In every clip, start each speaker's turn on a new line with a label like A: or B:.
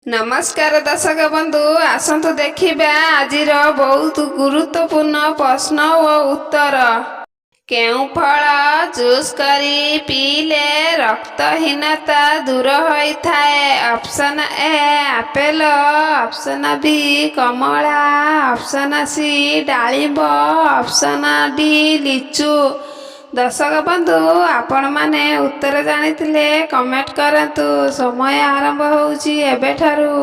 A: ନମସ୍କାର ଦର୍ଶକ ବନ୍ଧୁ, ଆସନ୍ତୁ ଦେଖିବା ଆଜିର ବହୁତ ଗୁରୁତ୍ୱପୂର୍ଣ୍ଣ ପ୍ରଶ୍ନ ଓ ଉତ୍ତର। କେଉଁ ଫଳ ଜୁସ୍ କରି ପିଇଲେ ରକ୍ତହୀନତା ଦୂର ହୋଇଥାଏ? Option A apple, option B Kamala, option C ଡାଳିମ୍ବ, ଅପସନ୍ ଡି ଲିଚୁ। ଦର୍ଶକ ବନ୍ଧୁ, ଆପଣମାନେ ଉତ୍ତର ଜାଣିଥିଲେ କମେଣ୍ଟ କରନ୍ତୁ। ସମୟ ଆରମ୍ଭ ହେଉଛି ଏବେଠାରୁ।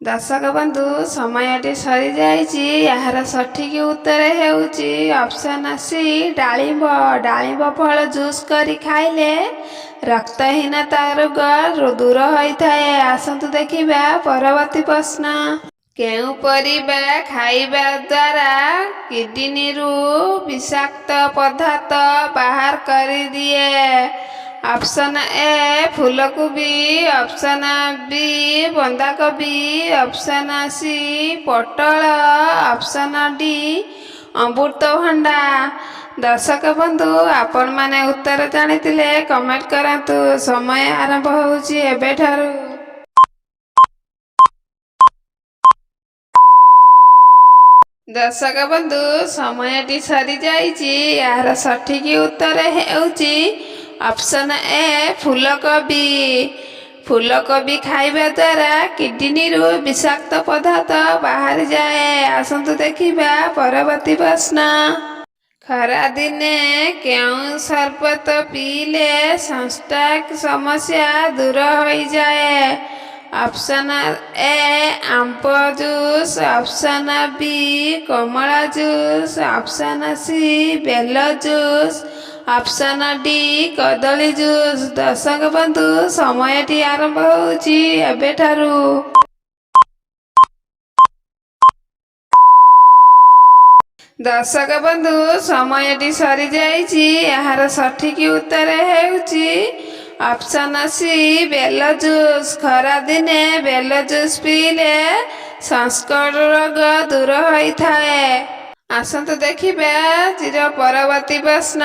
A: ଦର୍ଶକ ବନ୍ଧୁ, ସମୟଟି ସରିଯାଇଛି। ଏହାର ସଠିକ୍ ଉତ୍ତର ହେଉଛି ଅପସନ୍ ସି ଡାଳିମ୍ବ। ଡାଳିମ୍ବ ଫଳ ଜୁସ୍ କରି ଖାଇଲେ ରକ୍ତହୀନତା ରୋଗ ଦୂର ହୋଇଥାଏ। ଆସନ୍ତୁ ଦେଖିବା ପରବର୍ତ୍ତୀ ପ୍ରଶ୍ନ। କେଉଁ ପରିବା ଖାଇବା ଦ୍ୱାରା କିଡନୀରୁ ବିଷାକ୍ତ ପଦାର୍ଥ ବାହାର କରିଦିଏ? ଅପସନ୍ ଏ ଫୁଲକୋବି, ଅପସନ୍ ବି ବନ୍ଧାକୋବି, ଅପସନ୍ ସି ପୋଟଳ, ଅପସନ୍ ଡି ଅମୃତଭଣ୍ଡା। ଦର୍ଶକ ବନ୍ଧୁ, ଆପଣମାନେ ଉତ୍ତର ଜାଣିଥିଲେ କମେଣ୍ଟ କରନ୍ତୁ। ସମୟ ଆରମ୍ଭ ହେଉଛି ଏବେଠାରୁ। ଦର୍ଶକ ବନ୍ଧୁ, ସମୟଟି ସରିଯାଇଛି। ଏହାର ସଠିକ୍ ଉତ୍ତର ହେଉଛି ଅପସନ୍ ଏ ଫୁଲକୋବି। ଫୁଲକୋବି ଖାଇବା ଦ୍ୱାରା କିଡନୀରୁ ବିଷାକ୍ତ ପଦାର୍ଥ ବାହାରିଯାଏ। ଆସନ୍ତୁ ଦେଖିବା ପରବର୍ତ୍ତୀ ପ୍ରଶ୍ନ। ଖରାଦିନେ କେଉଁ ସରବତ ପିଇଲେ ସନଷ୍ଟ୍ରୋକ୍ ସମସ୍ୟା ଦୂର ହୋଇଯାଏ? ଅପସନ୍ ଏ ଆମ୍ବ ଜୁସ୍, ଅପସନ୍ ବି କମଳା ଜୁସ୍, ଅପସନ୍ ସି ବେଲ ଜୁସ୍, ଅପସନ୍ ଡି କଦଳୀ ଜୁସ୍। ଦର୍ଶକ ବନ୍ଧୁ, ସମୟଟି ଆରମ୍ଭ ହେଉଛି ଏବେଠାରୁ। ଦର୍ଶକ ବନ୍ଧୁ, ସମୟଟି ସରିଯାଇଛି। ଏହାର ସଠିକ୍ ଉତ୍ତର ହେଉଛି ଅପସନ୍ ସି ବେଲ ଜୁସ୍। ଖରାଦିନେ ବେଲ ଜୁସ୍ ପିଇଲେ ସନଷ୍ଟ୍ରୋକ୍ ରୋଗ ଦୂର ହୋଇଥାଏ। ଆସନ୍ତୁ ଦେଖିବା ଆଜିର ପରବର୍ତ୍ତୀ ପ୍ରଶ୍ନ।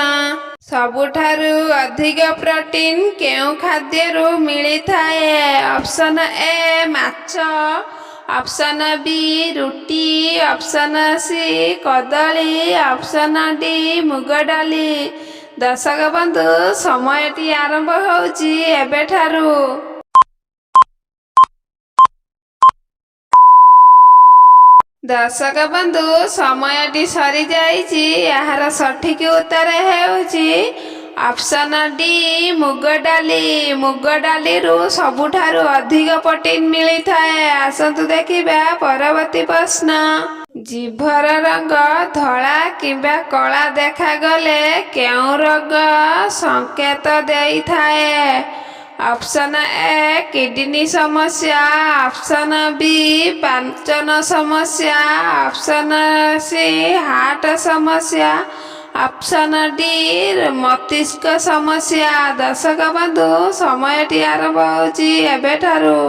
A: ସବୁଠାରୁ ଅଧିକ ପ୍ରୋଟିନ୍ କେଉଁ ଖାଦ୍ୟରୁ ମିଳିଥାଏ? ଅପସନ୍ ଏ ମାଛ, ଅପସନ୍ ବି ରୁଟି, ଅପସନ୍ ସି କଦଳୀ, ଅପସନ୍ ଡି ମୁଗ ଡାଲି। ଦର୍ଶକ ବନ୍ଧୁ, ସମୟଟି ଆରମ୍ଭ ହେଉଛି ଏବେଠାରୁ। ଦର୍ଶକ ବନ୍ଧୁ, ସମୟଟି ସରିଯାଇଛି। ଏହାର ସଠିକ୍ ଉତ୍ତର ହେଉଛି ଅପସନ୍ ଡି ମୁଗ ଡାଲି। ମୁଗ ଡାଲିରୁ ସବୁଠାରୁ ଅଧିକ ପ୍ରୋଟିନ୍ ମିଳିଥାଏ। ଆସନ୍ତୁ ଦେଖିବା ପରବର୍ତ୍ତୀ ପ୍ରଶ୍ନ। ଜିଭର ରଙ୍ଗ ଧଳା କିମ୍ବା କଳା ଦେଖାଗଲେ କେଉଁ ରୋଗ ସଂକେତ ଦେଇଥାଏ? ଅପସନ୍ ଏ କିଡନୀ ସମସ୍ୟା, ଅପସନ୍ ବି ପାଚନ ସମସ୍ୟା, ଅପସନ୍ ସି ହାର୍ଟ ସମସ୍ୟା, ଅପସନ୍ ଡି ମସ୍ତିଷ୍କ ସମସ୍ୟା। ଦର୍ଶକ ବନ୍ଧୁ, ସମୟଟି ଆରମ୍ଭ ହେଉଛି ଏବେଠାରୁ।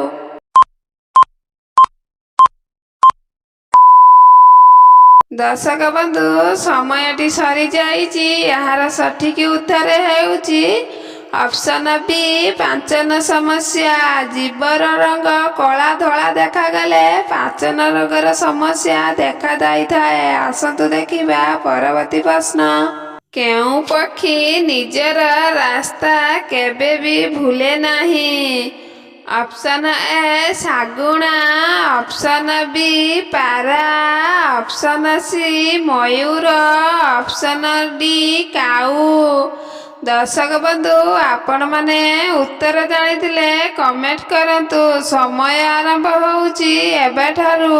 A: ଦର୍ଶକ ବନ୍ଧୁ, ସମୟଟି ସରିଯାଇଛି। ଏହାର ସଠିକ୍ ଉତ୍ତର ହେଉଛି ଅପସନ୍ ବି ପାଚନ ସମସ୍ୟା। ଜିଭର ରଙ୍ଗ କଳା ଧଳା ଦେଖାଗଲେ ପାଚନ ରୋଗର ସମସ୍ୟା ଦେଖାଯାଇଥାଏ। ଆସନ୍ତୁ ଦେଖିବା ପରବର୍ତ୍ତୀ ପ୍ରଶ୍ନ। କେଉଁ ପକ୍ଷୀ ନିଜର ରାସ୍ତା କେବେ ବି ଭୁଲେ ନାହିଁ? ଅପସନ୍ ଏ ଶାଗୁଣା, ଅପସନ୍ ବି ପାରା, ଅପସନ୍ ସି ମୟୂର, ଅପସନ୍ ଡି କାଉ। ଦର୍ଶକ ବନ୍ଧୁ, ଆପଣମାନେ ଉତ୍ତର ଜାଣିଥିଲେ କମେଣ୍ଟ କରନ୍ତୁ। ସମୟ ଆରମ୍ଭ ହେଉଛି ଏବେଠାରୁ।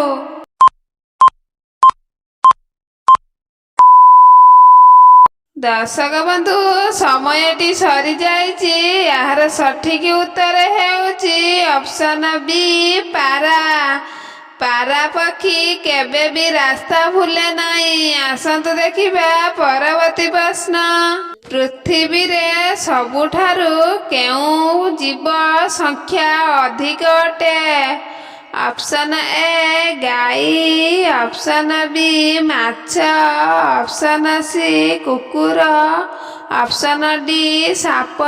A: ଦର୍ଶକ ବନ୍ଧୁ, ସମୟଟି ସରିଯାଇଛି। ଏହାର ସଠିକ୍ ଉତ୍ତର ହେଉଛି ଅପସନ୍ ବି ପାରା। ପାରା ପକ୍ଷୀ କେବେ ବି ରାସ୍ତା ଭୁଲେ ନାହିଁ। ଆସନ୍ତୁ ଦେଖିବା ପରବର୍ତ୍ତୀ ପ୍ରଶ୍ନ। ପୃଥିବୀରେ ସବୁଠାରୁ କେଉଁ ଜୀବ ସଂଖ୍ୟା ଅଧିକ ଅଟେ? ଅପସନ୍ ଏ ଗାଈ, ଅପସନ୍ ବି ମାଛ, ଅପସନ୍ ସି କୁକୁର, ଅପସନ୍ ଡି ସାପ।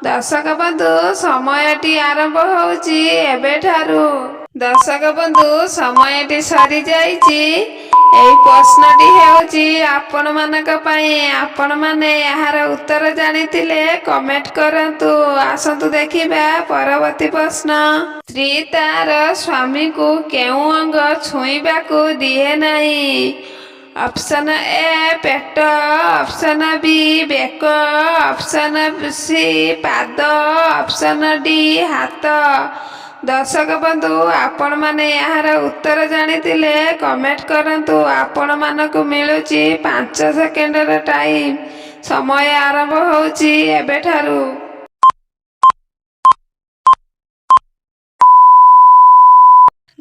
A: ଦର୍ଶକ ବନ୍ଧୁ, ସମୟଟି ଆରମ୍ଭ ହେଉଛି ଏବେଠାରୁ। ଦର୍ଶକ ବନ୍ଧୁ, ସମୟଟି ସରିଯାଇଛି। ଏହି ପ୍ରଶ୍ନଟି ହେଉଛି ଆପଣମାନଙ୍କ ପାଇଁ। ଆପଣମାନେ ଏହାର ଉତ୍ତର ଜାଣିଥିଲେ କମେଣ୍ଟ କରନ୍ତୁ। ଆସନ୍ତୁ ଦେଖିବା ପରବର୍ତ୍ତୀ ପ୍ରଶ୍ନ। ସ୍ତ୍ରୀ ତାର ସ୍ୱାମୀକୁ କେଉଁ ଅଙ୍ଗ ଛୁଇଁବାକୁ ଦିଏ ନାହିଁ? ଅପସନ୍ ଏ ପେଟ, ଅପସନ୍ ବି ବେକ, ଅପସନ୍ ସି ପାଦ, ଅପସନ୍ ଡି ହାତ। ଦର୍ଶକ ବନ୍ଧୁ, ଆପଣମାନେ ଏହାର ଉତ୍ତର ଜାଣିଥିଲେ କମେଣ୍ଟ କରନ୍ତୁ। ଆପଣମାନଙ୍କୁ ମିଳୁଛି 5 ସେକେଣ୍ଡର ଟାଇମ୍। ସମୟ ଆରମ୍ଭ ହେଉଛି ଏବେଠାରୁ।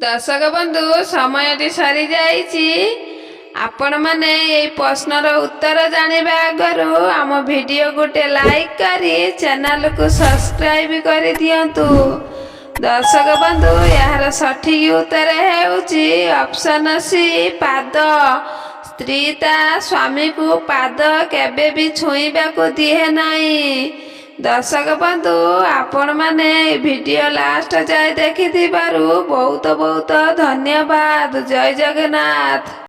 A: ଦର୍ଶକ ବନ୍ଧୁ, ସମୟଟି ସରିଯାଇଛି। ଆପଣମାନେ ଏଇ ପ୍ରଶ୍ନର ଉତ୍ତର ଜାଣିବା ଆଗରୁ ଆମ ଭିଡ଼ିଓ ଗୋଟେ ଲାଇକ୍ କରି ଚ୍ୟାନେଲକୁ ସବସ୍କ୍ରାଇବ୍ କରିଦିଅନ୍ତୁ। ଦର୍ଶକ ବନ୍ଧୁ, ଏହାର ସଠିକ୍ ଉତ୍ତର ହେଉଛି ଅପସନ୍ ସି ପାଦ। ସ୍ତ୍ରୀ ତା ସ୍ୱାମୀକୁ ପାଦ କେବେ ବି ଛୁଇଁବାକୁ ଦିଏ ନାହିଁ। ଦର୍ଶକ ବନ୍ଧୁ, ଆପଣମାନେ ଏହି ଭିଡ଼ିଓ ଲାଷ୍ଟ ଯାଏ ଦେଖିଥିବାରୁ ବହୁତ ବହୁତ ଧନ୍ୟବାଦ। ଜୟ ଜଗନ୍ନାଥ।